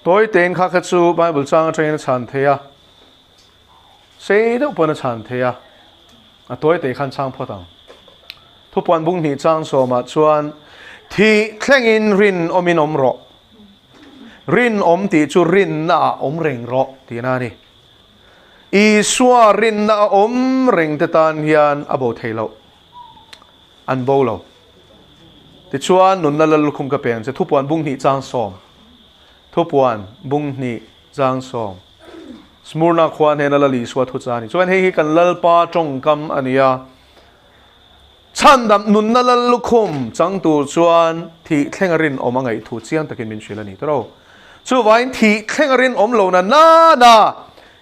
Tawi tein kha kha chu Bible chang atangin a chhan thei a, sei deuh pawn a chhan thei a, a tawi tei khan chhang phawt ang. Thupuan bung hnih chang sawmah chuan thih thlengin rin awmin awm rawh. Rinawm tih chu rinna ah awm reng rawh tihna a ni. Isua rinna a awm reng te tan hian a bo thei loh. An bo lo. Tichuan nunna lal lukhum ka peng che thupuan bung hnih chang sawm. Thupuan bung hnih chang sawm. Smurna khua hnena Lal Isua thu cha a ni. Chuan hei hi kan Lalpa tawngkam a ni a. Chhandam nunna lal lukhum chang tur chuan thih thleng a rinawm a ngaih thu chiang takin min hrilh a ni tawh. Chuvangin thih thleng a rinawm lo na nana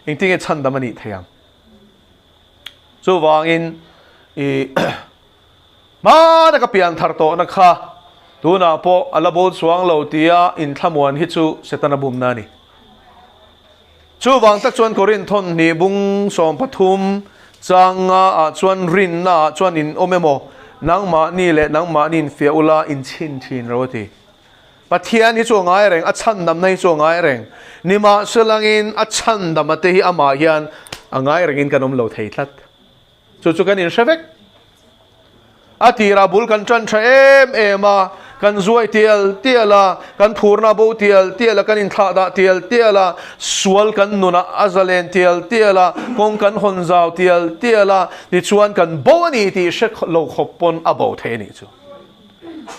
engtin nge chhandam a nih thei ang? Chuvangin i hma taka pian thar tawhna kha tunah pawh a la bo chuang lo tia inthlamuan hi chu Setana bumna a ni. Chuvang tak chuan Korinth thawnhnih bung 13 changa ah chuan rinna ah chuan in awm emaw nangmahni leh nangmahni in fiah ula in chhin thin ro a ti. Pathian hi chu a ngai reng, a chhandamna hi chu a ngai reng. Nimahselangin a chhandama te hi amah hian a ngai rengin kan awm lo thei tlat. Chu chu kan inhre vek. A tirah bul kan tan tha em em a, kan zuai tial tial a, kan phurna bo tial tial a, kan inthlah dah tial tial a, sual kan nunah a zalen tial tial a, kawng kan hawn zau tial tial a, tichuan kan bo a ni tih hre lo khawp pawn a bo thei a nih chu.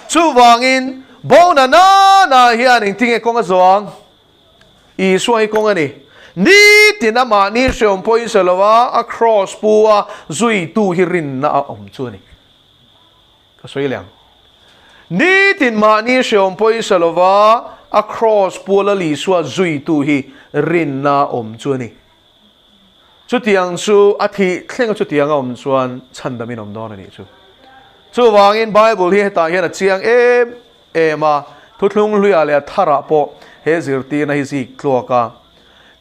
Chuvangin bo na nana hian engtinge kawng a zawng? Isua hi kawng a ni. Nitin amahni hreawm pawhin sa lo a, a kraws pu a zuitu hi rinna a awm chu a ni. Ka sawi leh ang. Nitin mahni hreawm pawhin sa lo va, a kraws pu a Lal Isua zuitu hi rinna a awm chu a ni. Chutiang chu a thih thlenga chutiang a awm chuan chhandamin awm dawn a nih chu. Chuvangin Bible hi hetah hian a chiang em em a, thuthlung hluiah leh a tharah pawh he zirtirna hi zik tluak a.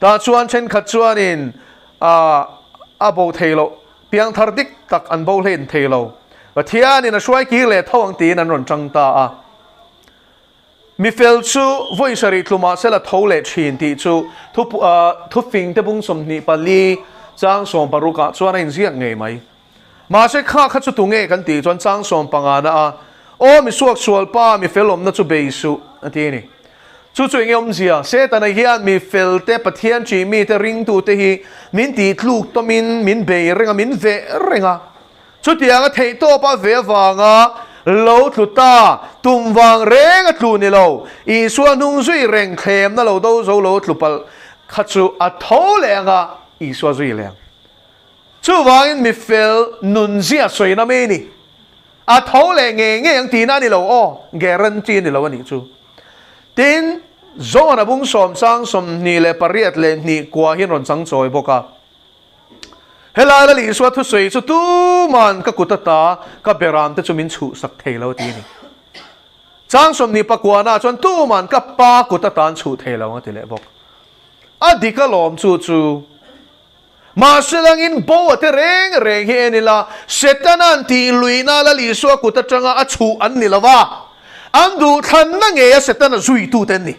Tah chuan thenkhat chuanin a bo thei loh, piangthar dik tak an bo hlein thei lo. Pathianin a hruai kir leh tho ang tiin an rawn tang ta a. Mi fel chu vawi sarih tlumah sela tho leh thin tih chu thufingte bung 24 chang 16 ah chuan a inziak ngei mai. Mahse kha kha chu tunge kan tih chuan chang 15 na a, Aw mi suak sual pa, mi fel awmna chu bei suh, a ti a ni. Chu chu enge awmzia? Setana hian mi felte, Pathian ṭih mite, ringtute hi min tih tluk tawmin min bei reng a, min veh reng a. Chutianga theihtawpa ve avanga lo tlu ta, tum vang reng a tlu ni lo, Isua hnung zui reng thlemna lo do zo lo tlu palh kha chu a tho leh ang a, Isua zui leh ang. Chuvangin mi fel nunzia sawina mai a ni. A tho leh ngei ngei ang tihna a ni lo aw, guarantee a ni lo a nih chu. Tin, John-a bung sawm chang 28 leh hnih kua hian rawn chang chawi bawk a. Helai Lal Isua thusawi chu tuman ka kut ata ka beram te chu min chhuhsak thei lo a ti a ni. Chang 20 pakuana chuan tuman ka pa kut ata an chhuh thei lo ang a ti leh bawk. A dik alawm chu chu. Mahse langin bo a te reng reng hi en ila, Setana'n tih luihna Lal Isua kut atanga a chhuh an ni lo va, an duhthlanna ngeia Setana zuitute an ni.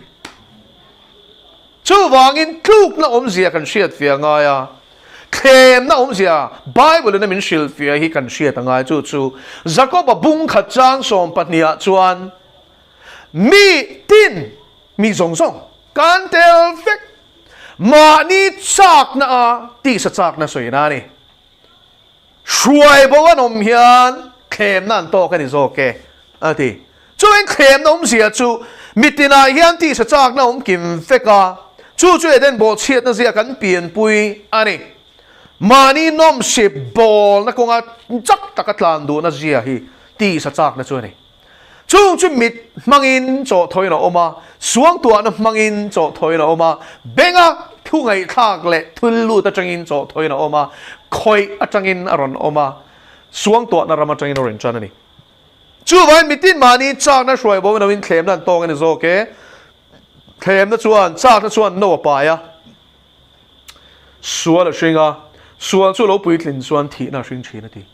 Chuvangin tlukna awmzia kan hriatfiah a ngai a, thlemna awmzia Bible-in a min hrilhfiah hi kan hriat a ngai. Chu chu Jakoba bung khat chang 12 ah chuan, Mi tin, mi zawng zawng kan tel vek. Mahni chakna a tisa chakna sawina a ni. Hruai bo an awm hian thlemna an tawk a ni zawk e, a ti. Chuin thlemna awmzia chu mitinah hian tisa chakna awm kim vek a, chu chu Eden bawhchhiatna zia kan pianpui a ni. Mahni nawmsip bawlna kawnga chak taka tlan duhna zia hi tisa chakna chu a ni. Chung chu mit hmangin chawhthawiin a awm a, suangtuahna hmangin chawhthawiin a awm a, benga thu ngaihthlak leh thil lut atangin chawhthawiin a awm a, khawih atangin a rawn awm a, suangtuahna ram atangin a rawn tan a ni. Chuvangin mitin mahni chakna hruai bo loin thlemna an tawng a ni zawk e. Thlemna chuan chakna chuan no a pai a, sual a hring a, sual chu lo puitlin chuan thihna a hring thin a ti.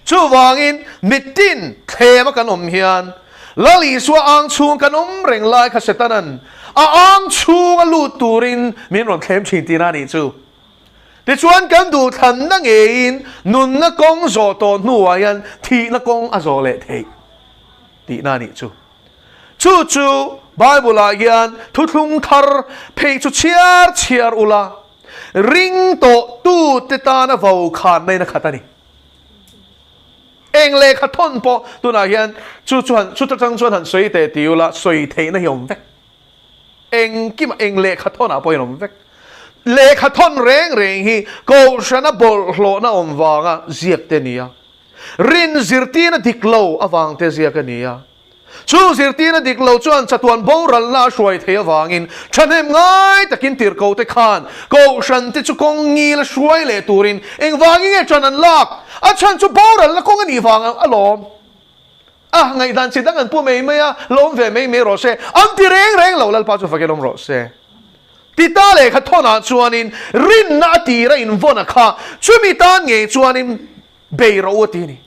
Chuvangin mitin thlema kan awm hian Lal Isua ang chhung kan awm reng lai kha Setanan A ang chhunga lut turin min rawn thlem thin tihna a nih chu. Tichuan kan duhthlanna ngeiin nunna kawng zawh tawh hnuah hian thihna kawng a zawh leh theih tihna a nih chu. Chu chu Bible-ah hian thuthlung thar phei chu chhiar chhiar ula, ring tawh tute tana vokhanna in a khat a ni. Eng lehkha thawn pawh tunah hian chu chuan chuta tang chuan han sawi teh ti ula sawi theihna hi awm vek. Engkimah eng lehkha thawnah pawh hian awm vek. Lehkha thawn reng reng hi kohhrana bawlhhlawhna awm vanga ziak te a ni a. Rin zirtirna dik lo avang te ziak a ni a. Chu zirtirna dik lo chuan chatuan boralna a hruai thei avangin thahnem ngai takin tirhkoh te khan kohhran te chu kawng ngil a hruai leh turin engvangin nge ṭan an lak? A chhan chu boralna kawng a nih vang alawm. A ngaihdan chi dang an pu mai mai a, lawm ve mai mai rawh se. An ti reng reng lo, Lalpa chu fakin awm rawh se. Tita lehkha thawnah chuanin rinna a tira invawn a kha, chumi tan ngei chuanin bei rawh u a ti a ni.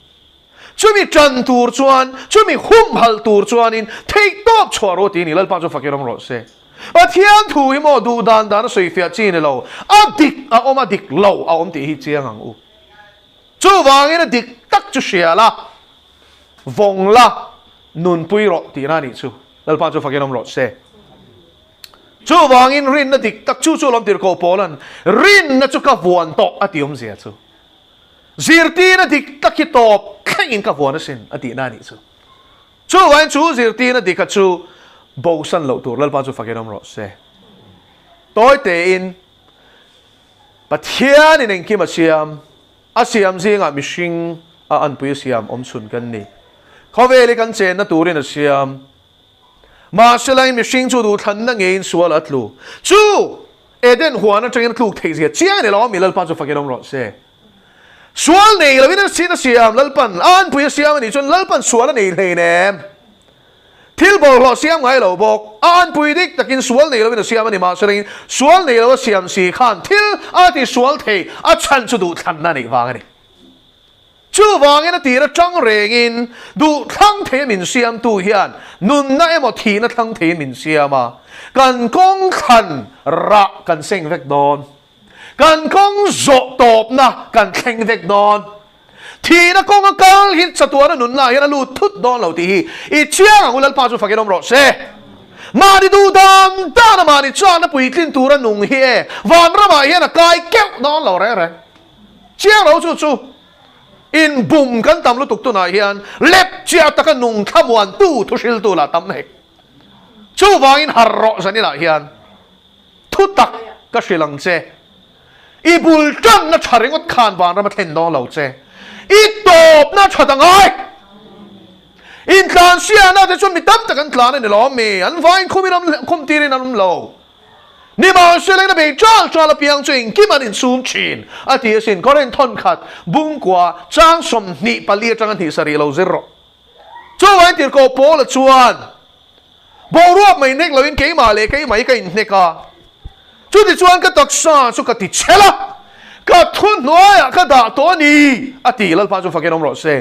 Chumi ṭan tur chuan, chumi humhalh tur chuanin theihtawp chhuah rawh ti a ni, Lalpa chu fakin awm rawh se. Pathian thu hi maw duh dan dan a sawifiah chi ni lo, a dik a awm a dik lo a awm tih hi chiang ang u. Chuvangin a dik tak chu hria la, vawng la, nunpui rawh tihna a nih chu, Lalpa chu fakin awm rawh se. Chuvangin rinna dik tak chu chu lawm tirhkoh Paula'n rinna chu ka vuan tawh a ti awmzia chu. Zirtirna dik tak hi tawp thlengin ka vuan asin a tihna a nih chu. Chuvangin chu zirtirna dika chu bosan loh tur Lalpa chu fakin awm rawh se. Tawi tein Pathianin engkim a siam, a siam zingah mihring a anpui a siam awmchhun kan ni. Khawvel hi kan chenna turin a siam. Mahselain mihring chu duhthlanna ngeiin sual a tlu. Chu Eden huan atangin a tluk theih zia chiang a ni lo, mi Lalpa chu fakin awm rawh se. Sual nei loin a sin a siam, Lalpan a anpui a siam a nih chuan Lalpan sual a nei hlein em? Thil bawlhhlawh siam ngai lo bawk, a anpui dik takin sual nei loin a siam a ni. Mahselain sual nei lo a siam si khan thil a ti sual thei, a chhan chu duhthlanna a neih vang a ni. Chuvangin a tir atang rengin duh thlang thei a min siamtu hian nunna emaw thihna thlang thei min siam a, kan kawng thlan rah kan seng vek dawn. Kan kawng zawh tawpna kan thleng vek dawn. Thihna kawnga kal hi chatuana nunna ah hian a lut thut dawn lo tih hi i chiang ang u Lalpa chu fakin awm rawh se. Mahni duh dan dana mahni chakna puitlin tura nung hi e vanramah hian a kai keuh dawn lo reng reng. Chiang lo chu chu in bum kan tam lutuk tunah hian lep chiah taka nung thlamuantu thu hriltu lah tam hek. Chuvangin har rawh zaninah hian thu tak ka hrilh ang che. I bul tanna tha ringawt khan vanram a thlen dawn lo che. I tawpna tha ta ngai. Intlansiahna te chuan mi tam tak an tlan a ni lo ami? An vain khumin an khum tirin an awm lo. Nimahsela in a bei ṭal ṭal apiang chu engkim an insum ṭhin, a ti asin. Korin thawnkhat bungkua chang 24 aṭanga hnih sarih lo zir rawh. Chuvangin tirhkoh Paula chuan, Boruak mai hnek loin keimah leh keimah hi ka inhnek a, chutichuan ka taksa chu ka ti chhel a, ka thuhnuaiah ka dah tawh a ni, a ti. Lalpa chu fakin awm rawh se.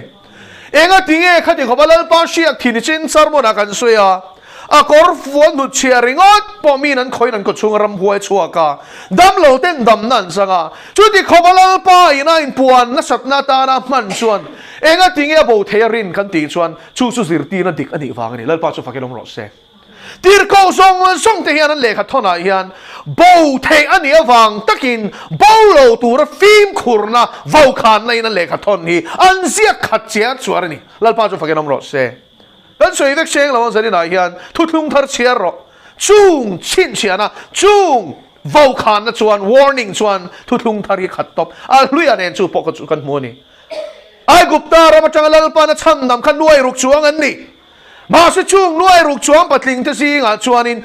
Engati nge khati khawpa Lalpa hriak thin i chin sermon-ah kan sawi a, a kawr fual hnutchhiah ringawt pawh miin an khawiin an kawchhung a ramhuai chhuak a, damlo ten damna an chang a, chuti khawpa Lalpa in a inpuan nasatna atana hman chuan engati nge a bo thei a rin kan tih chuan chu chu zirtirna dik a nih vang a ni. Lalpa chu fakin awm rawh se. Tirhkoh zawng zawng te hian an lehkha thawnah hian bo theih a nih avang takin bo lo tura fimkhurna vokhanna in an lehkha thawn hi an ziak khat chiar chuar a ni. Lalpa chu fakin awm rawh se. Kan sawi vek seng lo ang zaninah hian thuthlung thar chhiar rawh. Chung chhinchhiahna, chung vokhanna chuan, warning chuan thuthlung thar hi khat tawp. A hluiah nen chu pawh kan hmu a ni. Aigupta ram atanga Lalpana chhandam kha nuai ruk chuang an ni. Mahse chung nuai ruk chuang patling te zingah chuanin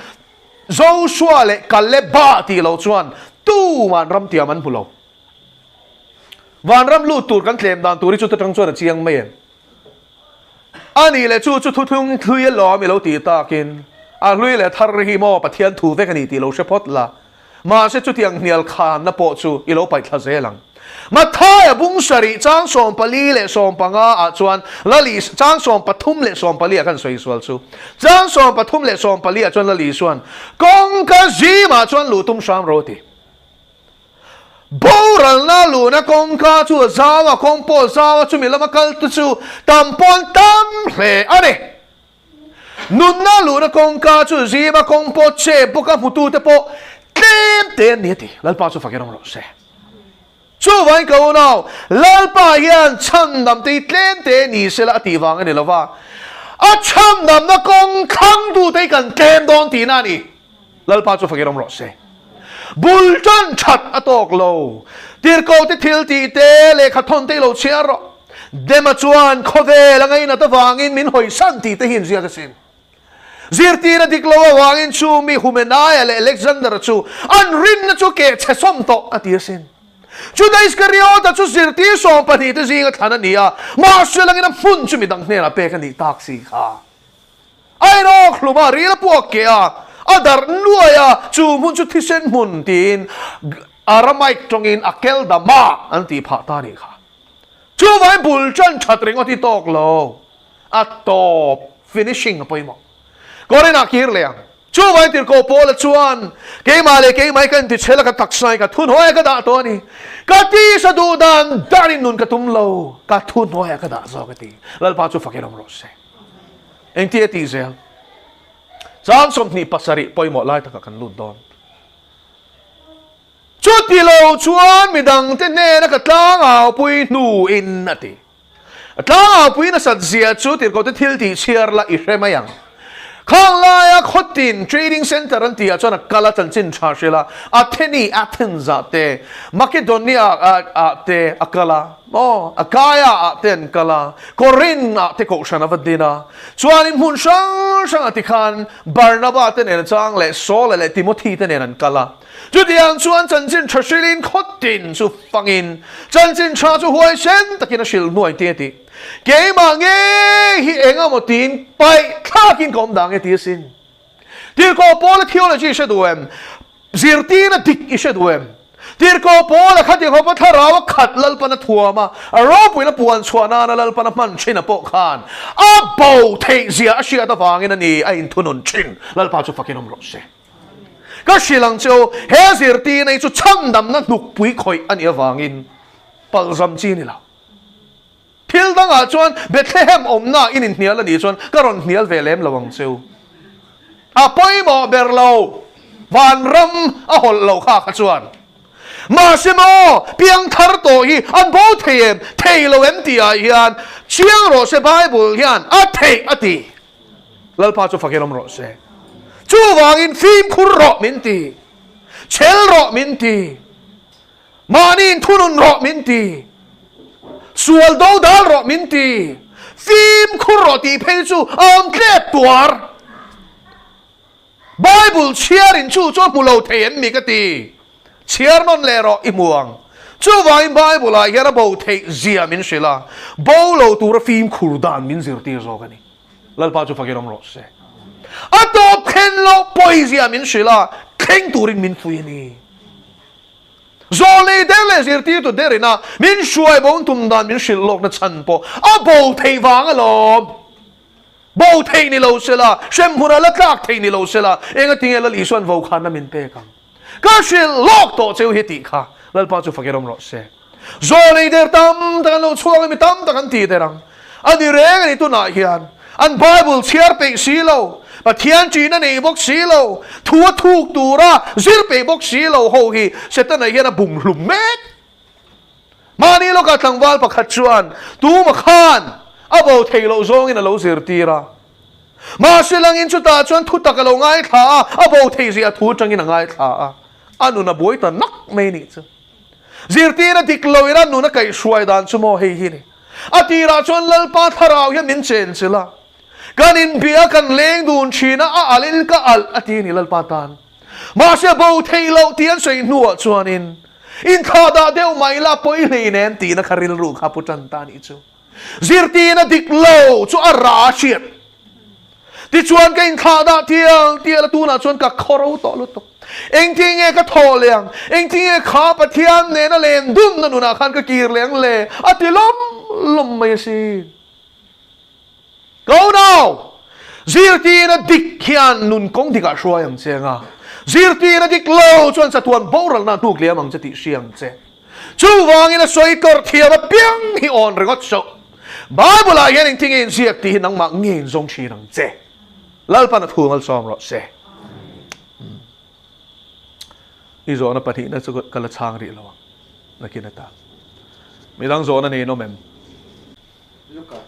Joshua leh Kaleba tih loh chuan tuman ram tiam an hmu lo. Vanram lut tur kan tlem dan tur hi chuta tang chuan a chiang mai em? A nih leh chu chu thuthlung hlui alawm i lo tih takin a hlui leh thar hi maw Pathian thu vek a ni tih lo hre phawt la. Mahse chutiang hnial khanna pawh chu i lo paih thla zel ang. Mathaia bung sarih chang 14 leh 15 ah chuan Lali chang 13 leh 14 ah khan sawi sual chu. Chang 13 leh 14 ah chuan Lali chuan kawngka zimah chuan luh tum hram ro a ti. Boralna luhna kawngka chu a zau a, kawng pawh a zau a, chumi lama kal te chu tam pawh an tam hle a ni. Nunna luhna kawngka chu zim a, kawng pawh chep bawk a, hmutute pawh tlem te an ni a ti. Lalpa chu fakin awm rawh se. Chuvangin ka unau, Lalpa hian chhandam te hi tlem te ni sela a tih vang a ni lo va, a chhandamna kawng thlangtute hi kan tlem dawn tihna a ni. Lalpa chu fakin awm rawh se. Bul tan that a tawk lo. Tirhkoh te thil tih te, lehkha thawn te i lo chhiar rawh. Dema chuan khawvel a ngainat avangin min hawisan tih te hi inziak asin. Zirtir a dik lo avangin chu mi Humenaia leh Alexander-a chu an rinna chu keh chhe sawm tawh a ti asin. Juda Iskariota chu zirtir 12 te zinga thlan a ni a, mahse langin a hmun chu midang hnenah pek a nih tak si kha. A inawk hlum a, ril a puak keh a, a darh nuai a, chu hmun chu thisen hmun tiin Aramaic tawngin Akeldama an tih phah ta a nih kha. Chuvangin bul tan that ringawt hi tawk lo, a tawp, finishing, a pawimawh. Korinah kir leh ang. Chuvangin tirhkoh Paula chuan, Keimah leh keimah hi ka intichhel a, ka taksa hi ka thuhnuaiah ka dah tawh a ni. Ka tisa duh dan danin nun ka tum lo, ka thuhnuaiah ka dah zawk a ti. Lalpa chu fakin awm rawh se. Engti a tih zel? Chang 27 pawimawh lai takah kan lut dawn. Chuti lo chuan midangte hnena ka tlangaupui hnuin a ti. A tlangaupui nasat zia chu tirhkohte thil tih chhiar la i hre mai ang. Khang laia khawtin trading centre an tihah chuan a kal a chanchin tha hrilh a, Atheni, Athens, ah te, Makedonia ah te a kal a, aw, Achaia ah te an kal a, Korinth ah te kohhran a va din a. Chuanin hmun hrang hrangah tikhan Barnaba te nen a chang leh Saula leh Timothy te nen an kal a. Chutiang chuan chanchin tha hrilhin khawtin chu fangin chanchin tha chu huaisen takin a hrilh hnuai te a ti. Keimah ngei hi eng emaw tiin paih thlakin ka awm dah nge ti asin. Tirhkoh Paula theology i hre duh em? Zirtirna dik i hre duh em? Tirhkoh Paula khati khawpa thlarau a khat Lalpan a thuam a, a ropuina puan chhuah nana Lalpan a hman thin a pawh khan a bo theih zia a hriat avangin a ni a inthunun thin. Lalpa chu fakin awm rawh se. Ka hrilh ang che u, he zirtirna hi chu chhandamna hnukpui khawih a nih avangin palzam chi a ni lo. Thil dangah chuan Bethlehem awmna in inhnial a nih chuan ka rawn hnial ve lem lo ang che u. A pawimawh ber lo, vanram a hawlh lo kha kha chuan. Mahse maw, piangthar tawh hi an bo thei em, thei lo em tihah hian chiang rawh se Bible hian a theih a ti. Lalpa chu fakin awm rawh se. Chuvangin fimkhur rawh min ti, chhel rawh min ti. Mahni inthunun rawh min ti, sual do dal rawh min ti, fimkhur rawh tih phei chu a awm tlep tuar. Bible chhiarin chu chu a hmu lo thei em mi ka ti. Chhiar nawn leh rawh i hmu ang. Chuvangin Bible ah hian a bo theih zia min hrilh a, bo lo tura fimkhur dan min zirtir zawk a ni. Lalpa chu fakin awm rawh se. A tawp thlen loh pawizia min hrilh a, thleng turin min fui a ni. Zawlnei der leh zirtirtu derin a min hruai bo tum dan min hrilh lawkna chhan pawh a bo theih vang alawm. Bo theih ni lo sela, hremhmun a la tlak theih ni lo sela, engatinge Lal Isuan vokhanna min pek ang? Ka hrilh lawk tawh cheu hi tih kha Lalpa chu fakin awm rawh se. Zawlnei der tam tak an lo chhuak a, mi tam tak an ti der ang. A ni reng a ni tunah hian an Bible chhiar peih si lo, Pathian ṭihna nei bawk si lo, thu a thuk tura zir peih bawk si lo ho hi Setana hian a bum hlum mek. Mahni lawkah tlangval pakhat chuan tuma khan a bo thei loh zawngin a lo zirtir a. Mahse langin chutah chuan thu tak a lo ngaithla a, a bo thei zia thu atangin a ngaithla a, a nun a buai ta nak mai nih chu. Zirtirna dik lo ila nun a kaihhruai dan chu maw hei hi ni. A tirah chuan Lalpa thlarau hian min chenchilh a, kan inbia kan leng dun thin a, a alh in ka alh a ti a ni Lalpa tan. Mahse bo theih loh tih an sawi hnuah chuanin inthlah dah deuh mah ila pawi hleinem tihna kha rilru kha pu tan ta nih chu. Zirtirna dik lo chu a rah a hriat. Tichuan ka inthlah dah tial tial a, tunah chuan ka khawro tawh lutuk. Engtin nge ka thawh leh ang? Engtin nge kha Pathian nena len dunna nunah khan ka kir leh ang le? A ti lawm lawm mai asin. Ko nau! Zirtirna dik hian nun kawng dikah hruai ang che anga, zirtirna dik lo chuan chatuan boralna hnuk liam ang che tih hria ang che. Chuvangin a sawi tlawrh thiam apiang hi awn ringawt suh. Bible-ah hian engtin nge inziak tih hi nangmah nge inzawng thin ang che. Lalpan a thu malsawm rawh se. I zawhna pahnihna chu ka la chhang rih lo ang, nakin ata. Midang zawhna nei in awm em? Luka.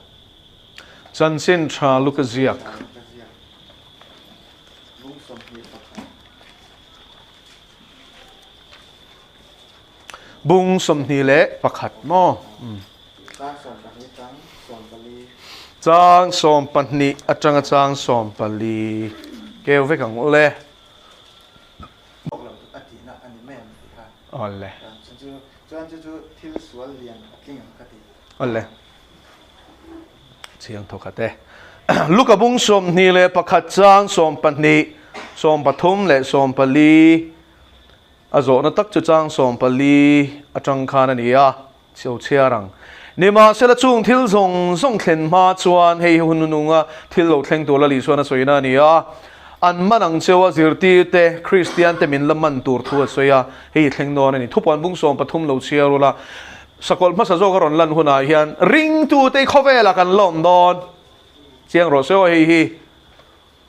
Chanchin tha Luka ziak. Bung 21 maw? Chang 12 atanga chang 14 keu vek ang ule. Awle. Awle. Chiang thawkhat e. Luka bung 21 chang 12, 13 leh 14 A zawhna tak chu chang 14 atang khan a ni a, chho chhiar ang. Nimahsela chung thil zawng zawng thlen hma chuan hei hi hun nunga thil lo thleng tur la Lisuan a sawina a ni a. An man ang cheu a zirtir te, Kristian te min la man tur thu a sawi a, hei hi thleng dawn a ni. Thupuan bung 13 lo chhiar ula, sakawlh hmasa zawk a rawn lan hunah hian ringtute khawvelah kan la awm dawn. Chiang rawh se aw hei hi.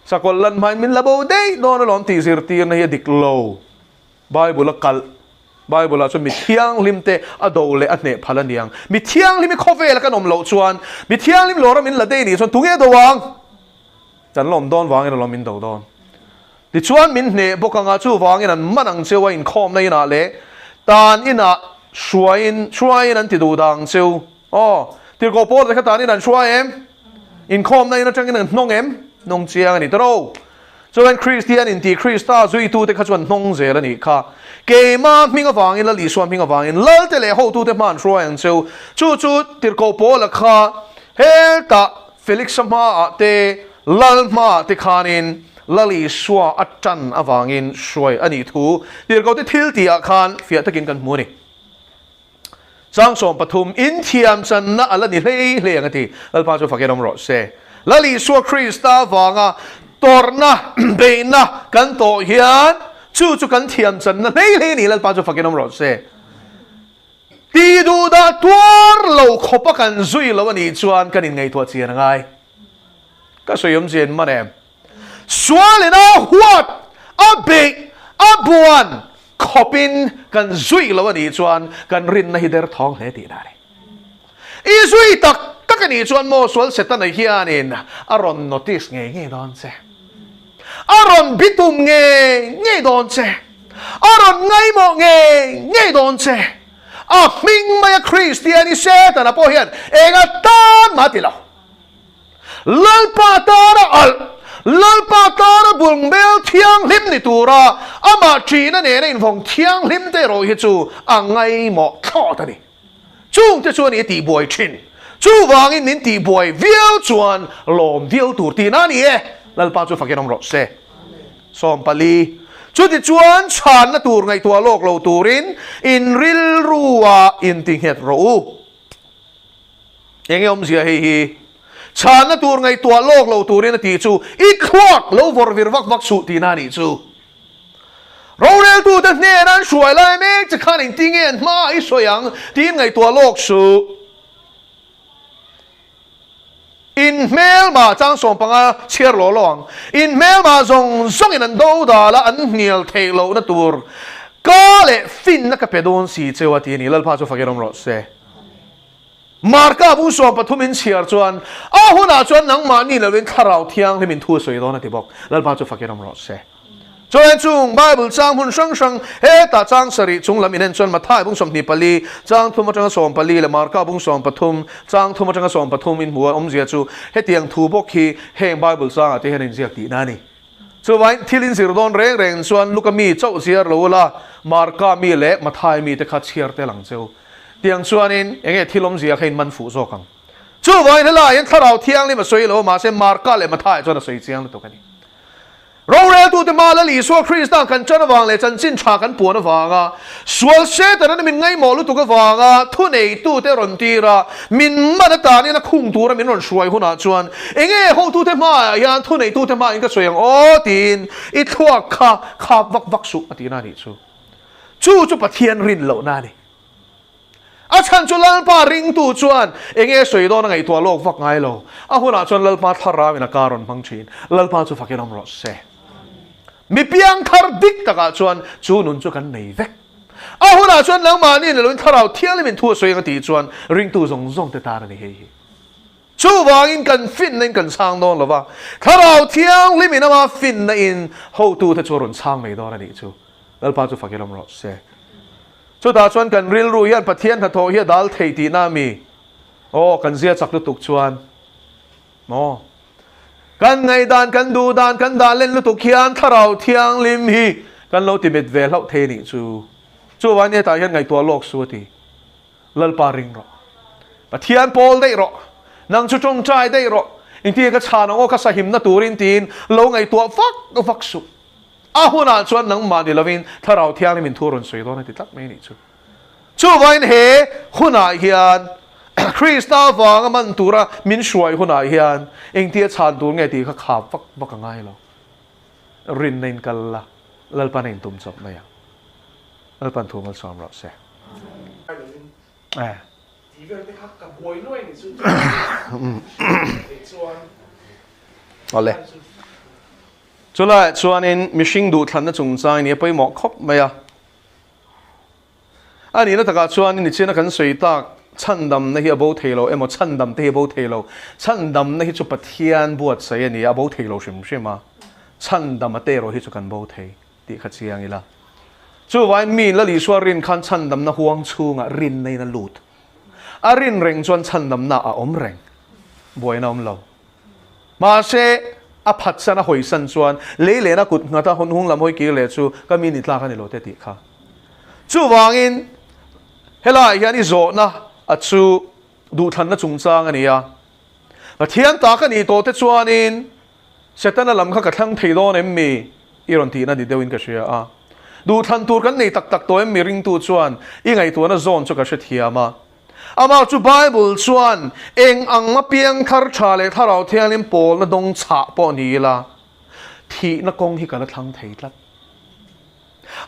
Sakawlh lan hmain min la bo daih dawn alawm tih zirtirna hi a dik lo. Bible a kalh. Bible ah chuan mi thianghlim te a do leh a hneh phal a niang. Mi thianghlim hi khawvel a kan awm loh chuan mi thianghlim lawra min la daih nih chuan tunge do ang? Kan la awm dawn vangin alawm min do dawn. Tichuan min hneh bawk anga chuvangin an man ang cheu a inkhawmna inah leh tan inah hruaiin hruaiin an ti duh dang cheu. Aw, tirhkoh pawl te kha tanin an hruai em? Inkhawmna in atangin an hnawng em? Hnawng chiang a ni tawh. Chuan Kristian inti Krista zuitute kha chuan hnawng zel a nih kha. Keima hming avangin, Lal Isua hming avangin Lalte leh hotute hma an hruai ang cheu. Chu chu tirhkoh pawla kha heltah Felix-a hmaah te, Lal hmaah te khanin Lal Isua a tan avangin hruai a nih thu tirhkohte thil tihah khan fiah takin kan hmu a ni. Chang 13, Inthiam channa a la ni hlei hlei ang a ti. Lalpa chu fakin awm rawh se. Lal Isua Krista avanga tawrhna, beihna kan tawh hian chu chu kan thiam channa hlei hlei a ni. Lalpa chu fakin awm rawh se. Ti duh dah tuar lo khawpa kan zui lo a nih chuan kan inngaihtuah chian a ngai. Ka sawi awmzia in man em? Sualin a huat, a beih, a buan khawpin kan zui lo a nih chuan kan rinna hi derthawng hle tihna a ni. I zui tak tak a nih chuan maw sual Setana hianin a rawn notice ngei ngei dawn che. A rawn bitum ngei ngei dawn che. A rawn ngaimawh ngei ngei dawn che. A hming maia Kristian i Setana pawh hian enga tan mah a ti lo. Lalpa tana alh, Lalpa tana bungbel thianghlim ni tura amah ṭihna nena invawng thianghlim te erawh hi chu a ngaimawh thlawt a ni. Chungte chuan i tihbuai ṭhin. Chuvangin min tihbuai viau chuan lawm viau tur tihna a ni e. Lalpa chu fakin awm rawh se. 14. Chutichuan chhanna tur ngaihtuah lawk lo turin in rilru-ah intinghet rawh u. Enge awmzia hei hi? Chhanna tur ngaihtuah lawk lo turin a tih chu i thluak lo vawrh vir vak vak suh tihna a nih chu. Roreltute hnena an hruai lai mek che khan engti nge an hmaah i sawi ang tiin ngaihtuah lawk suh. In hmelma chang 15 chhiar law law ang. In hmelma zawng zawngin an do dal a, an hnial theih lohna tur ka leh finna ka pe dawn si cheu a ti a ni. Lalpa chu fakin awm rawh se. Marka bung 13 in chhiar chuan a hunah chuan nangmah ni lovin Thlarau Thianghlim in thu a sawi dawn a ti bawk. Lalpa chu fakin awm rawh se. Chuan chung Bible chang hmun hrang hrang hetah chang sarih chung lam inen chuan Mathai bung 24 chang thum atanga 14 leh Marka bung 13 chang thum atanga 13 in hmu a awmzia chu hetiang thu bawk hi heng Bible changah te hian a inziak tihna a ni. Chuvain thil in zir dawn reng reng chuan Luka mi chauh ziar lo ula, Marka mi leh Mathai mi te kha chhiar tel ang cheu. Tiang chuanin enge thil awmzia kha in man fuh zawk ang. Chuvain helaiah hian Thlarau Thianghlim a sawi lo a, mahse Marka leh Mathai chuan a sawi chiang lutuk a ni. Roreltute hmaa Lal Isua Krista kan ṭan avang leh chanchin ṭha kan puan avanga sual Satan-a min ngaihmawh lutuk avanga thuneitute rawn tir a, min man atanin a khung tura min rawn hruai hunah chuan enge hotute hmaah hian thuneitute hmain ka sawi ang aw tiin i thluak kha khap vak vak suh a tihna a nih chu. Chu chu Pathian rin lohna a ni. A chhan chu Lalpa ringtu chuan enge sawi dawn a ngaihtuah lawk vak ngai lo. A hunah chuan Lalpa thlarauin a kar rawn hmang thin. Lalpa chu fakin awm rawh se. Mi piangthar dik takah chuan chu nun chu kan nei vek. A hunah chuan nangmahni ni loin thlarau thianghlimin thu a sawi ang a tih chuan ringtu zawng zawng te tan a ni hei hi. Chuvangin kan finna in kan chhang dawn lo va, thlarau thianghlimin ama finna in hotute chu a rawn chhang mai dawn a nih chu. Lalpa chu fakin awm rawh se. Chutah chuan kan rilru hian Pathian hnathawh hi a dal thei tihna a mi? Aw, kan zia chak lutuk chuan maw? Kan ngaihdan, kan duhdan, kan dah len lutuk hian Thlarau Thianghlim hi kan lo ti met ve hlauh thei a nih chu. Chuvangin hetah hian ngaihtuah lawk su a ti. Lalpa ring rawh. Pathian pawl daih rawh. Nang chu tawngtai daih rawh. Engtin ka chhan ang aw ka sahimna turin tiin lo ngaihtuah vak vak suh. A hunah chuan nangmah ni lovin Thlarau Thianghlim in thu rawn sawi dawn a ti tlat mai a nih chu. Chuvain he hunah hian Krista avanga man tura min hruai hunah hian engtia chhan tur nge tih kha khap vak vak a ngai lo. Rinna in kal la, Lalpan a intum chawp mai ang. Lalpan thu malsawm rawh se. Tih vel te kha ka buai nuai ni chu chuan. Awle. Chulaiah chuanin mihring duhthlanna chungchang nia pawimawh khawp mai a. A nihna takah chuan nichina kan sawi tak chhandamna hi a bo thei lo emaw chhandam te hi a bo thei lo. Chhandamna hi chu Pathian buatsaih a ni a, a bo thei lo hrim hrim a. Chhandama te erawh hi chu kan bo thei tih kha chiang ila. Chuvain mi Lal Isua rin khan chhandamna huang chhungah rinna in a lut. A rin reng chuan chhandamna a awm reng. Buaina a awm lo. Mahse, a phatsan a hawisan chuan lei lehna kut nghata hawn hung lam hawi kir leh chu ka mi ni tlak a ni lo te tih kha. Chuvangin, helaiah hian i zawhna a chu duhthlanna chungchang a ni a. Pathian ta ka nih tawh te chuanin Setana lam kha ka thlang thei dawn em mi? I rawn tihna ni deuhin ka hria a. Duhthlan tur kan nei tak tak tawh em mi ringtu chuan i ngaihtuahna zawn chu ka hrethiam a. Amah chu Bible chuan eng ang apiang thar tha leh Thlarau Thianghlim pawlna dawng chhah pawh ni ila, thihna kawng hi ka la thlang thei tlat.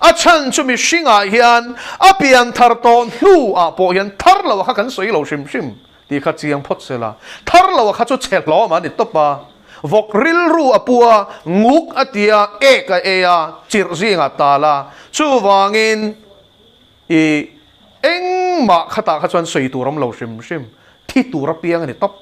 A chhan chu mihringah hian a pian thar tawh hnuah pawh hian thar lo a kha kan sawi lo hrim hrim tih kha chiang phawt se la. Thar lo a kha chu chhe hlawm a ni tawp a, vawk rilru a pu a, nguk a ti a, ek a ei a, chirh zingah tal a, chuvangin I engmah khatah kha chuan sawi tur awm lo hrim hrim, thi tur apiang a ni tawp.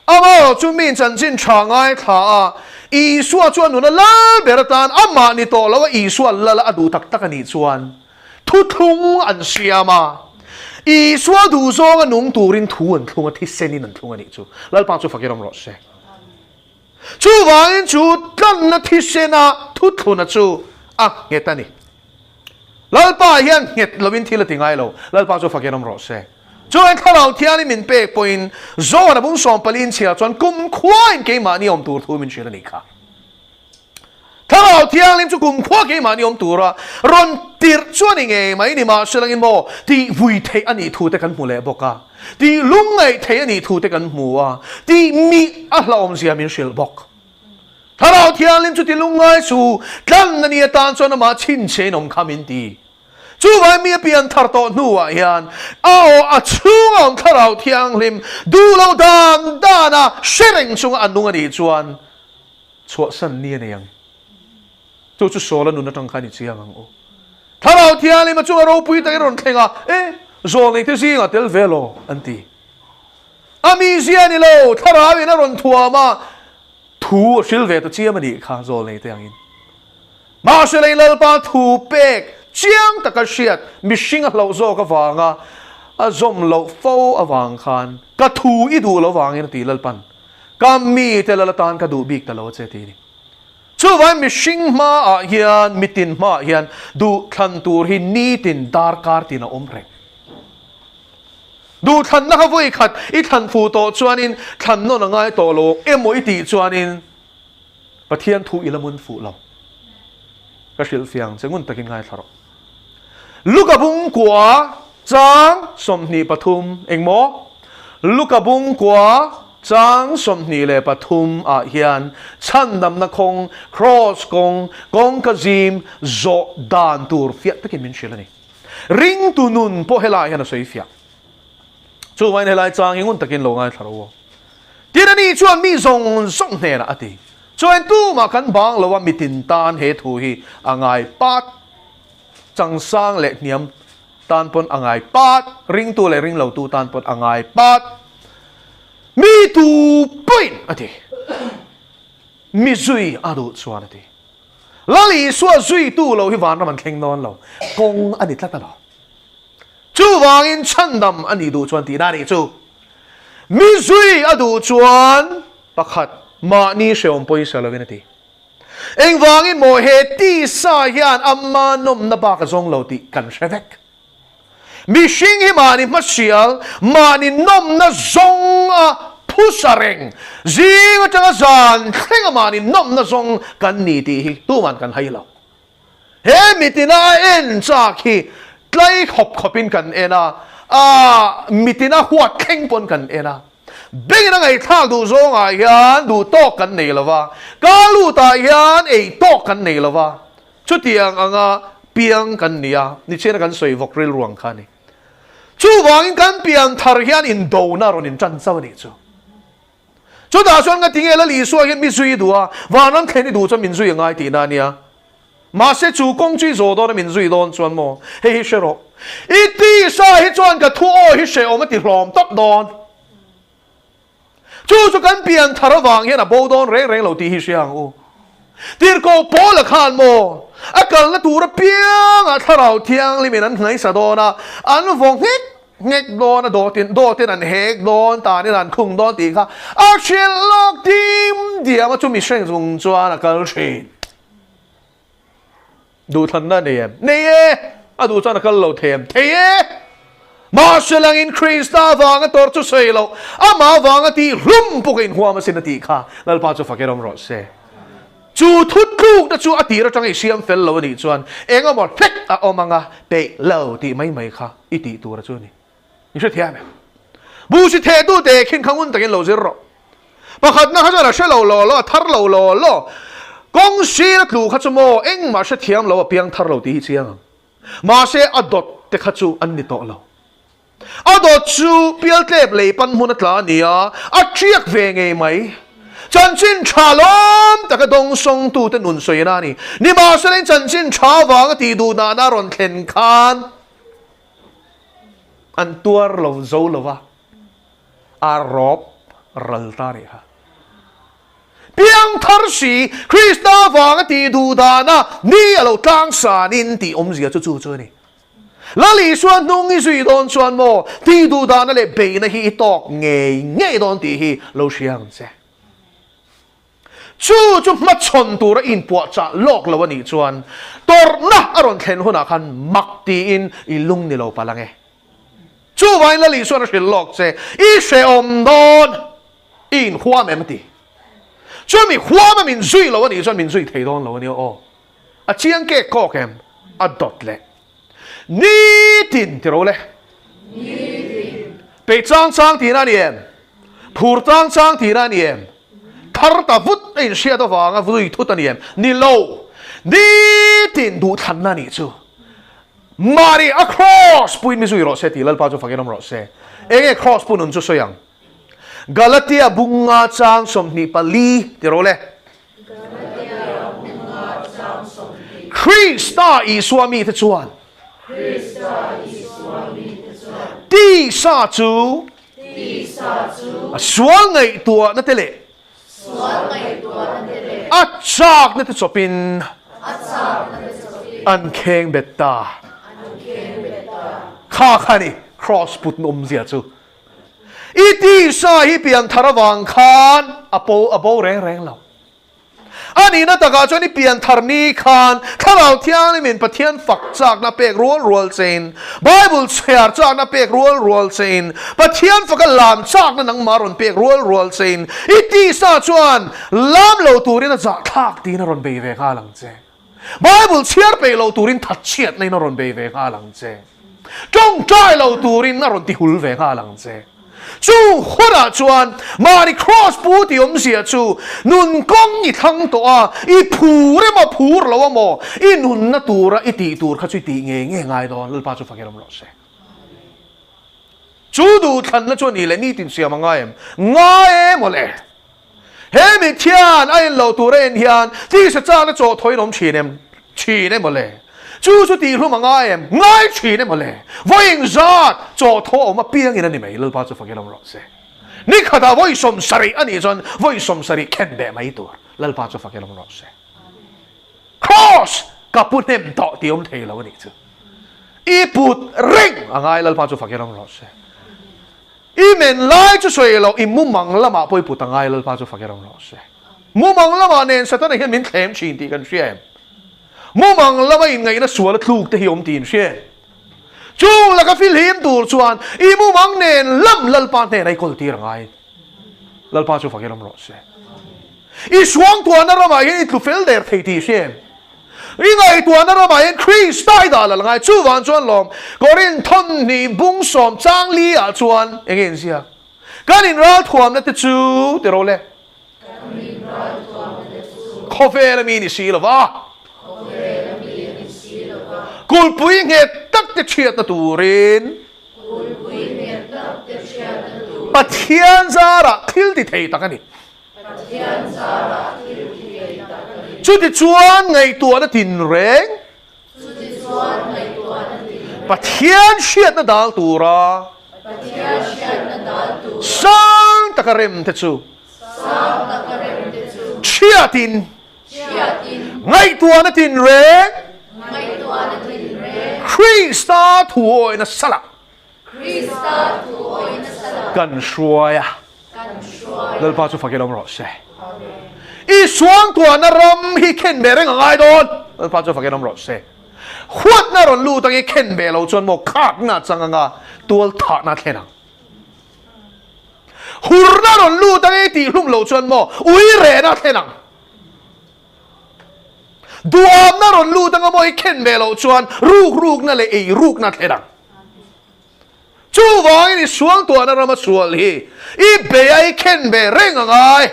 Amaherawh chu miin chanchin tha ngaithla a, Isua chuan nuna lal ber atan amah ni tawh lo a Isua lal a duh tak tak a nih chuan thuthlung an siam a, Isua duhzawng a nung turin thu an thlung a, thisenin an thlung a nih chu. Lalpa chu fakin awm rawh se. Chuvangin chu tlanna thisena thuthluna chu a nghet a ni. Lalpa hian nghet lovin thil a ti ngai lo. Lalpa chu fakin awm rawh se. Chuan Thlarau Thiangin min pek pawhin John a bung sawmpali in chhiar chuan kumkhuain keimahni awm tur thu min hrilh a nih kha. Thlarau Thianghlim chu kumkhua keimahni awm tura rawn tirh chu a ni ngei mai ni mahselangin maw tih vui theih a nih thu te kan hmu leh bawk a, tih lungngaih theih a nih thu te kan hmu a, tih mih a hlauhawmzia min hrilh bawk. Thlarau Thianghlim chu ti lungngai su, tlan a ni atan chuan amah chhinchhiain awm kha min ti. Chuvai mi a pian thar tawh hnuah hian a aw a chhunga awm Thlarau Thianghlim duh lo dan dana hre reng chunga a nung a nih chuan chhuahsan ni a nei ang. Chu chu Saul-a nun atang khan i chiang ang u. Thlarau Thianghlim a chunga ropui takin rawn thleng a, E, zawlneite zingah tel ve law, an ti. A mizia ni lo, Thlarauin a rawn thuam a, thu a hril ve ta chiam a nih kha zawlneite angin. Mahse lei Lalpa thu pek chiang taka hriat mihring a hlauh zawk avanga a zawm loh fo avang khan ka thu i duh lo vangin a ti Lalpan ka mite lal atan ka duh bik ta lo a che ti a ni. Chuvangin mihring hmaah hian mitin hmaah hian duhthlan tur hi nitin darkar tin a awm reng. Duhthlanna kha vawi khat i thlan fuh tawh chuanin thlan nawn a ngai tawh lo emaw i tih chuanin. Pathian thu i la mun fuh lo. Ka hrilh fiang che ngun takin ngaithla rawh. Luka bungkua chang 23 engmaw? Luka bungkua chang 23 ah hian chhandamna khawng, kraws kawng, kawngka zim zawh dan tur fiah takin min hrilh a ni. Ringtu nun pawh helaiah hian a sawi fiah. Chuvangin helai chang hi ngun takin lo ngaithla rawh u. Tin ani chuan mi zawng zawng hnenah a ti. Chuan tumah kan bang lo a mitin tan he thu hi a ngai pat, changsang leh hniam tan pawn a ngai pat, ringtu leh ringlotu tan pawn a ngai pat. Mi tu pawhin a ti. Mi zui a duh chuan a ti. Lal Isua zuitu lo hi vanram an thleng dawn lo. Kawng a ni tlat alawm. Chuvangin chhandam a nih duh chuan tihna a nih chu. Mi zui a duh chuan pakhat mahni hreawm pawisa lovin a ti. Engvangin maw he tisa hian ama nawmna bak a zawng lo tih kan hre vek. Mihring hi mahni hmasial, mahni nawmna zawng a phusa reng, zing atanga zan thlenga mahni nawmna zawng kan ni tih hi tuman kan hai lo. He mitina a en chak hi tlai khawp khawpin kan en a, a mitina huat thleng pawn kan en a. Bengin a ngaihthlak duh zawngah hian duh tawk kan nei lo va, ka lutah hian ei tawk kan nei lo va. Chutiang anga piang kan ni a, nichina kan sawi vawk rilru ang kha a ni. Chuvangin kan pian thar hian indona rawn intan chauh a nih chu. Chutah chuan ka tinge Lal Isua hian mi zui i duh a, vanram thlen i duh chuan min zui a ngai tihna a nia. Mahse chu kawng chu i zawh dawn a min zui dawn chuan maw? Hei hi hre rawh. I tisa hi chuan ka thu aw hi hrehawm a ti hlawm tawp dawn. Chu chu kan pian thar avang hian a bo dawn reng reng lo tih hi hria ang u. Tirhkoh Paula khan maw a kalna tur apiangah Thlarau Thianghlimin an hnaisa dawn a, an vaw nghek Nghek dawn a dawtin dawtin an hek dawn tanin an khung dawn tih kha a hrilh lawk dim diam a chu mihring chung chuan a kal thin. Duhthlanna a nei em? Nei e! A duh chuan a kal lo thei em? Thei e! Mahse langin Krista avanga tawrh chu sawi loh, amah avanga tih hlum pawh ka inhuam asin a tih kha Lalpa chu fak erawm rawh se. Chu thutlukna chu a tir atanga i siam fel lo a nih chuan eng emaw hlek a awm anga peih lo tih mai mai kha i tih tur a chu a ni. I hrethiam em? Buhsi thehtu te khin kha ngun takin lo zir rawh. Pakhatna kha chuan a hre lo law law, a thar lo law law. Kawng sir a tlu kha chu maw engmah hrethiam lo a piang thar lo tih hi chiang ang. Mahse a dawt te kha chu an ni tawh lo. A dawt chu pialtlep lei pan hmun a tla a ni a, a ṭiak ve ngei mai. Chanchin ṭha lawm taka dawngsawngtute nun sawina a ni. Nimahselain chanchin ṭha avanga tih duh nana rawn thlen khan an tuar lo zo lo va, a rawp ral ta rih kha. Piangthar si, Krista avanga tih duh dana ni a lo tlangsanin tih awmzia chu chu chu a ni. Lal Isua hnung i zui dawn chuan maw tih duh dahna leh beihna hi i tawk ngei ngei dawn tih hi lo hria ang che. Chu chu hmachhawn tura inpuahchah lawk lo a nih chuan tawrhna a rawn thlen hunah khan mak tiin i lung ni lo palh ang e. Chuvangin Lal Isuan a hrilh lawk che, I hrehawm dawn, i inhuam em a ti. Chumi huama min zui lo a nih chuan min zui thei dawn lo a nia aw. A chiang kek kawk em? A dawt leh. Nitin ti ro le. Nitin. Peih chang chang tihna a ni em? Phur chang chang tihna a ni em? Thar ta vut a inhriat avanga vui thut a ni em? Ni lo. Nitin duhthlanna a nih chu. Mahni a kraws puin mi zui rawh se tih Lalpa chu fakin awm rawh se. Enge kraws pu nun chu sawi ang? Galatia bunga chang 24 ti ro le. Krista Isua mite chuan tisa chu a sual ngaihtuahna te leh a chakna te chawpin an kheng bet ta. Kha kha ni Kraws putna awmzia chu. I tisa hi pianthar avang khan a bo reng reng lo. A nihna takah chuan i pian thar ni khan Thlarau Thianghlimin Pathian fak chakna pek rual rual chein, Bible chhiar chakna pek rual rual chein, Pathian faka lam chakna nangmah rawn pek rual rual chein, i tisa chuan lam lo turin a zahthlak tiin a rawn bei ve nghal ang che. Bible chhiar peih lo turin thatchhiatna in a rawn bei ve nghal ang che. Tawngtai lo turin a rawn tihul ve nghal ang che. Chu hunah chuan mahni Kraws pu tih awmzia chu nun kawng i thlang tawh a, i phur emaw phur lo emaw i nunna tura i tih tur kha chu i tih ngei ngei ngai dawn, Lalpa chu fakir awm rawh se. Chu duhthlanna chu a nih leh nitin siam a ngai em? Ngai em aw le. He mithian a en loh tur a en hian tisa chakna chaw thawiin awm thin em? Thin em aw le. Chu chu tihhlum a ngai em? Ngai thin em aw le. Vawiin zat chaw thaw a awm apiangin a ni mai, Lalpa chu fakin awm rawh se. Ni khatah vawi 70 a nih chuan vawi 70 khen beh mai tur, Lalpa chu fakin awm rawh se. Kraws ka pu hnem tawh tih awm thei lo a nih chu. I put reng a ngai, Lalpa chu fakin awm rawh se. I men lai chu sawi loh, i mumang lamah pawh i put a ngai, Lalpa chu fak i ram rawh se. Mumang lamah nen Satana hian min thlem thin tih kan hria em? Mumang lama inngaihna sual a tluk te hi awm tih in hria em? Chung laka filhim tur chuan i mumang nen lam Lalpa hnenah i kawl tir a ngai. Lalpa chu fak i ram rawh se. I suangtuahna ramah hian i tlu fel der thei tih i hria em? I ngaihtuahna ramah hian Krista i dah lal ngai. Chuvang chuan lawm, Korinth thawmhnih bung sawm chang li ah chuan eng nge inziak? Kan inralthuamna te chu ti ro le. Khawvel a mi ni si lova. Kulhpui nghet tak te chhiatna turin. Pathian zarah thil ti thei tak a ni. Chutichuan ngaihtuahna tinreng Pathian hriatna dal tura sang taka rem te chu chhiatin ngaihtuahna tinreng Krista thuawihna salah kan hruai a. Lalpa chu fakin awm rawh se. I suangtuahna ram hi khen ve reng a ngai dawn. Lalpa chu fakin awm rawh se. Huatna rawn lut ang i khen ve lo chuan maw khakna chang anga tual thahna thlen ang. Hurna rawn lut ang i tihhlum lo chuan maw ui rehna thlen ang. Duamna rawn lut anga maw i khen ve loh chuan ruk rukna leh ei rukna thlen ang. Chuvangin i sualtuahna rama sual hi i bei a i khen ve reng a ngai.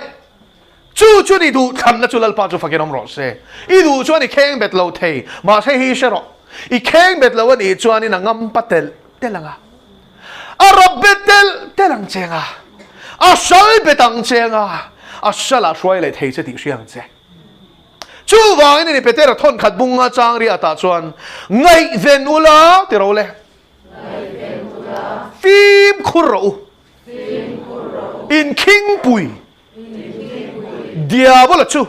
Chu chuan i duhthlanna chu Lalpa chu fakin awm rawh se. I duh chuan i kheng bet lo thei, mahse hi hre rawh. I kheng bet lo a nih chuanin a ngampa telh telh ang a, a rap bet telh telh ang che ang a, a sal bet ang che ang a, a salah hruai leh thei che tih hria ang che. Chuvangin i ni Petera thawnkhat bunga chang riatah chuan ngaihven ula ti ro le. Fimkhur rawh u. Inkhingpui Diabola chu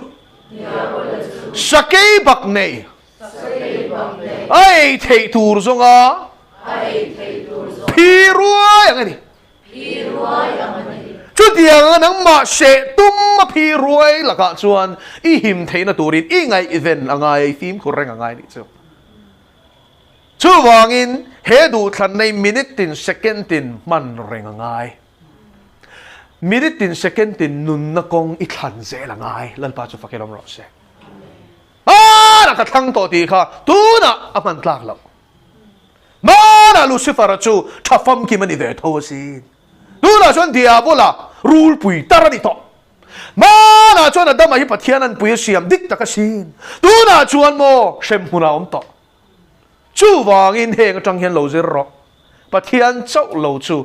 sakei bak nei a ei theih tur zawnga phi ruai ang a ni. Chutianga nangmah hreh tum a phi ruai lakah chuan i him theihna turin i ngaihven a ngai a, i fimkhur reng a ngai a nih chu. Chuvangin, he duhthlanna hi minute tin second tin hman reng a ngai. Minute tin second tin nunna kawng i thlan zel a ngai. Lalpa chu fakin awm rawh se. Hmanah ka thlang tawh tih kha tunah a hman tlak loh. Hmanah Lucifer-a chu tha famkim a ni ve tho asin. Tunah chuan Diabola rulpui tar a ni tawh. Hmanah chuan Adama hi Pathian anpui a siam dik tak asin. Tunah chuan maw hrem hmunah a awm tawh. Chuvangin heng atang hian lo zir rawh. Pathian chauh lo chu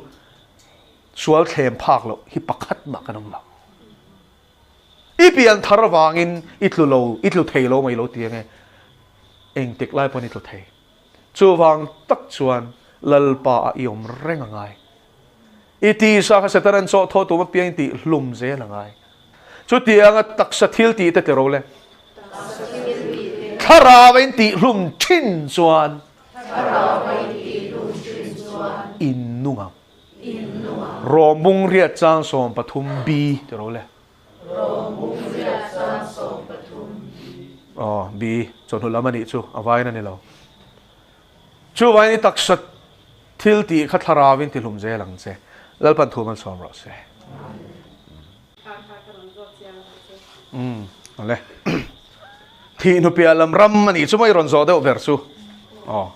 sual thlem phak loh hi pakhat mah kan awm lo. I pian thar avangin i tlu lo, i tlu thei lo mai lo ti ange. Engtik lai pawn i tlu thei. Chuvang tak chuan Lalpa ah i awm reng a ngai. I tisa kha Satan an chawh thaw tum apiang i tih hlum zel a ngai. Chutianga taksa thil tih te ti ro le. Thlarau a in tih hlum thin chuan in nung ang. Rawmbung riat chang 13 B ti ro le. Aw, B, chawhnu lam a nih chu, a vain a ni lo. Chuvain i taksa thil tih kha thlarauin ti hlum zel ang che. Lalpan thu malsawm rawh se. Umm, awle. Thih hnu piah lam ram a nih chu maw i rawn zawh deuh ber chu. Aw.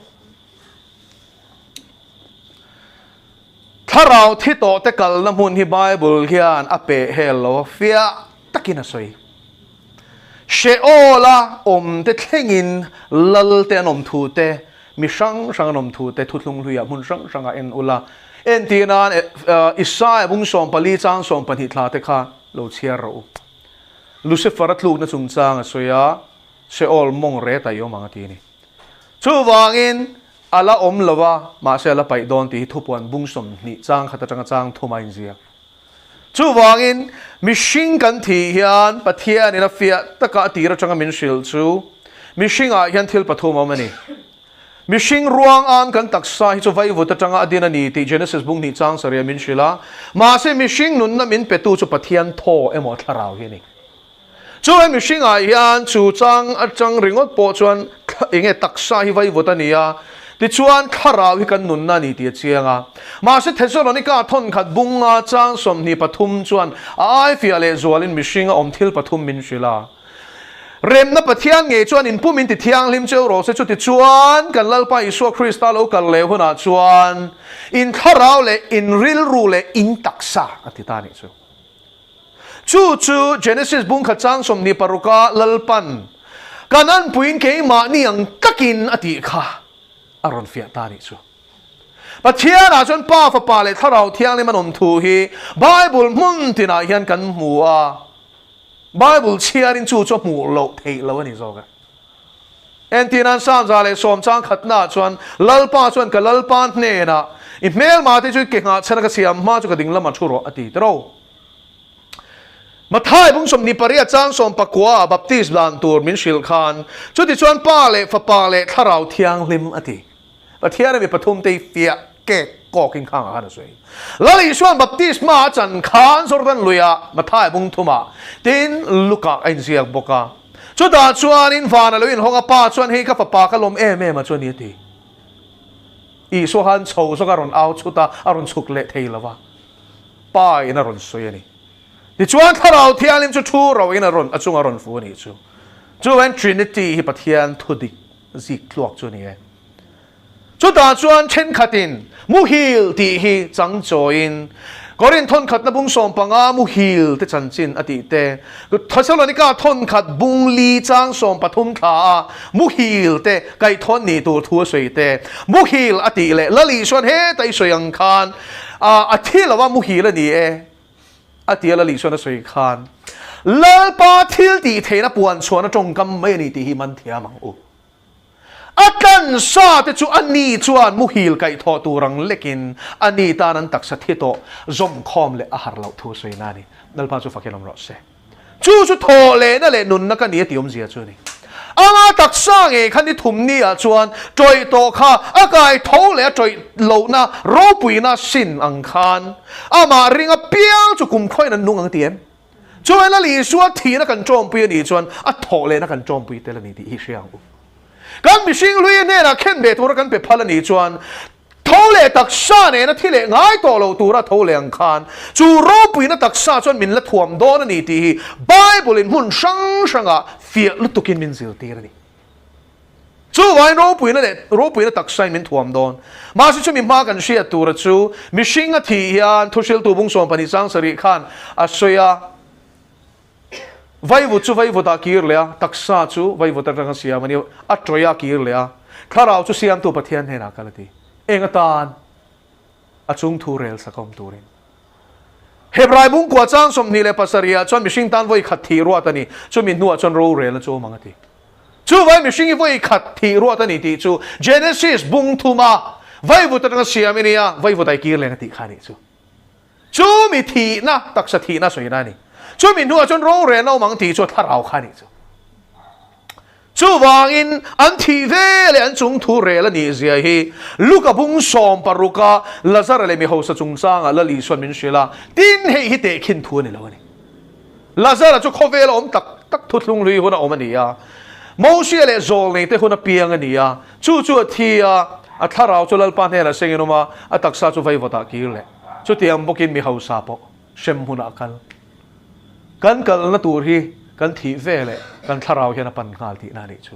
Thlarau thi tawh te kalna hmun hi Bible hian a peh hel lo a, fiah takin a sawi. Sheol-a awm te thlengin lal te an awm thu te, mi hrang hrang an awm thu te thuthlung hluiah hmun hrang hrangah en ula. Entir nan Isaiah bung 14 chang 12 thla te kha lo chhiar rawh u. Lucifer-a tlukna chungchang a sawi a, Sheol mawng ret a i awm ang a ti a ni. Chuvangin a la awm lo a, mahse a la paih dawn tih hi thupuan bung 20 chang khat atanga chang thum a inziak. Chuvangin mihring kan thih hian Pathianin a fiah taka a tir atanga min hrilh chu mihringah hian thil pathum a awm a ni. Mihring ruang an kan taksa hi chu vaivut atanga a din a ni tih Genesis bung hnih chang sarih a min hrilh a, mahse mihring nunna min petu chu Pathian thaw emaw thlarau hi a ni. Chuan mihringah hian chu chang atang ringawt pawh chuan enge taksa hi vaivut a ni a, tichuan thlarau hi kan nunna a ni tih a chiang a. Mahse Thesalonika thawnkhat bunga chang 23 chuan a aifiah leh zualin mihringa awm thil pathum min hrilh a. Remna Pathian ngei chuan in pum in ti thianghlim cheu rawh se, chutichuan kan Lalpa Isua Krista lo kal leh hunah chuan in thlarau leh in rilru leh in taksa a ti ta a nih chu. Chu chu Genesis bungkhat chang 26 a Lalpan kan anpuiin keimahni ang takin a tih kha a rawn fiah ta a nih chu. Pathianah chuan Pa, Fapa leh Thlarau Thianghlim an awm thu hi Bible hmun tinah hian kan hmu a, Bible chhiarin chu chu a hmuh loh theih loh a ni zawk e. Entirnan 110 chang khatnaah chuan Lalpa chuan ka Lalpa hnenah i hmelma te chu i ke nghah chhan a ka siam hma chu ka ding lamah thu rawh a ti tiro. Mathai bung 28 chang 19 ah Baptist dan tur min hrilh khan chutichuan Pa leh Fapa leh Thlarau Thianghlim a ti. Pathian a mi pathum te hi fiah kek kawk in khang ah khan a sawi. Lal Isuan baptisma a chan khan Jordan luiah Mathai bung thumah tin Luka a inziak bawk a. Chutah chuanin van a lo inhawng a, Pa chuan hei ka fapa ka lawm em em a chu a ni a ti. Isua khan chho zawk a rawn au chhut a, a rawn chhuk leh thei lo va. Pa in a rawn sawi a ni. Tichuan Thlarau Thianghlim chu thu ro in a rawn a chunga rawn fu a nih chu. Chuan Trinity hi Pathian thudik zik tluak chu a ni e. Chutah chuan thenkhatin muhil tih hi chang chawiin Korinth thawnkhatna bung 15 muhil te chanchin a tih te, Thesalonika thawnkhat bung li chang 13 thla a muhil te kaihthawnh nih tur thu a sawi te, muhil a tih leh Lal Isuan heta i sawi ang khan a thi lo a muhil a ni e a ti a Lal Isuan a sawi khan Lalpa thil tih theihna puan chhuahna tawngkam mai a ni tih hi man thiam ang u. A tlansa te chu a ni chuan muhil kaihthawh tur ang lekin a ni tan an taksa thi tawh zawmkhawm leh a har loh thu sawi na a ni. Lalpa chu fakin awm rawh se. Chu chu thawh lehna leh nunna ka ni a tih awmzia chu a ni. Anga taksa ngei kha ni thum ni ah chuan tawih tawh kha a kai tho leh a tawih lohna ropuina sin ang khan amah ring apiang chu kumkhawiin an nung ang ti em? Chuan Lal Isua thihna kan tawmpui a nih chuan a thawh lehna kan tawmpui tel a ni tih hi hria ang u. Kan mihring hlui hnenah khen ve tura kan pe phal a nih chuan tho leh taksa nena thi leh ngai tawh lo tura tho leh ang khan chu ropuina taksa chuan min la thuam dawn a ni tih hi Bible in hmun hrang hrangah fiah lutukin min zirtir a ni. Chuvain ropuina leh ropuina taksain min thuam dawn. Mahse chumi hma kan hriat tura chu mihring a thih hian thuhriltu bung 12 chang sarih khan a sawi a, Vaivut chu vaivutah kir leh a, taksa chu vaivut atanga siam a ni, a tawih a kir leh a, thlarau chu siamtu Pathian hnenah kal a ti. Eng atan? A chung thu rel sak awm turin. Hebrai bungkua chang 27 ah chuan mihring tan vawi khat thih ruat a ni, chumi hnuah chuan rorel a chu awm ang a ti. Chuvai mihring hi vawi khat thih ruat a ni tih chu Genesis bung thuma vaivut atanga siam i nia, vaivut ai kir leng a tih kha a nih chu. Chumi thihna, taksa thihna sawina a ni. Chumi hnuah chuan rorel a awm ang tih chu a thlarau kha a nih chu. Chuvangin an thih ve leh an chung thu rel a nih zia hi Luka bung 16 a Lazara leh mi hausa chungchangah Lal Isuan min hrilh a, tin hei hi tehkhin thu a ni lo a ni. Lazara chu khawvela awm tak tak thuthlung hlui hun a awm a ni a. Mosia leh zawlneite hun apiang a ni a, chu chu a thi a, a thlarau chu Lalpa hnenah sengin awm a, a taksa chu vaivawtah kir leh. Chutiang bawkin mi hausa pawh hrem hunah a kal. Kan kalna tur hi kan thih ve leh kan thlarau hian a pan nghal tihna a nih chu.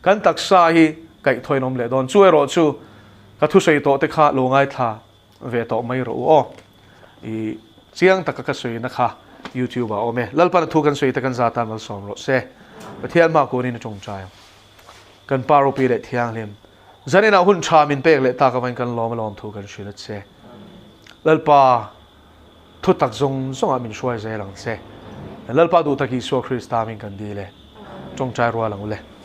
Kan taksa hi kaihthawin awm leh dawn. Chu erawh chu ka thusawi tawh te kha lo ngaithla ve tawh mai rawh u aw. I chiang taka ka sawina kha YouTube ah a awm e. Lalpan a thu kan sawi te kan za tan malsawm rawh se. Pathian hma kunin a tawngtai ang. Kan Pa ropui leh thianghlim. Zaninah hun tha min pek leh tak avangin kan lawm a lawm thu kan hrilh a che. Lalpa thu tak zawng zawngah min hruai zel ang che. Lalpa duh tak Isua Krista min kan dil e. Tawngtai rual ang u le.